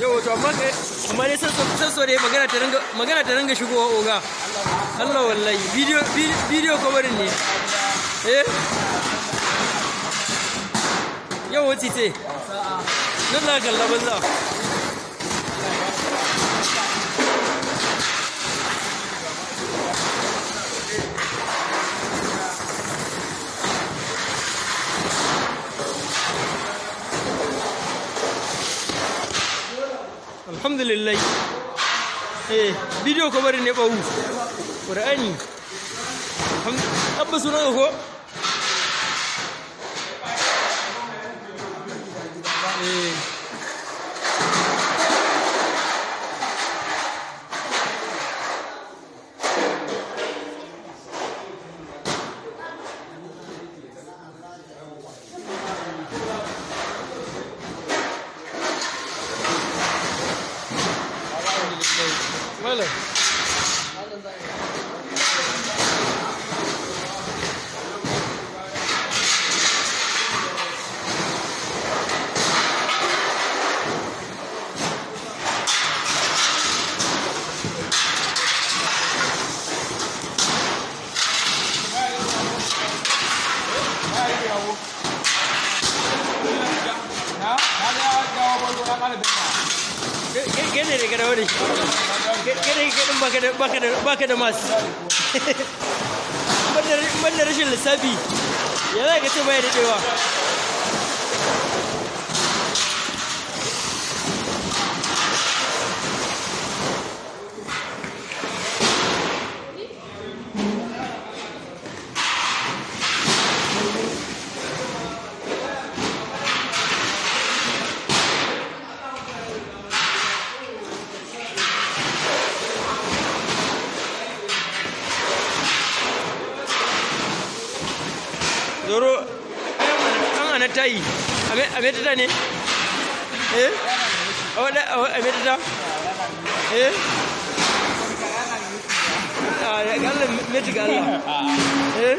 Yau to amma amma dai sasso dai magana ta ringa shigowa oga. Allah wallahi video covering ne. Eh? Yau wace ce? Nan za ka kalla banza. Alhamdulillah. Eh, video covering ne bawu. Qur'ani. Abba sunan ko? Eh. Malam. Kai ne da ka dawo da shi. Kai ne kai din baka da mas. Banda rashin lissafi. Ya za ka ce baya daɗewa? Zoro, an ana tayi. A metata ne? Eh? A metata? Eh? A Allah meti ga Allah. Eh?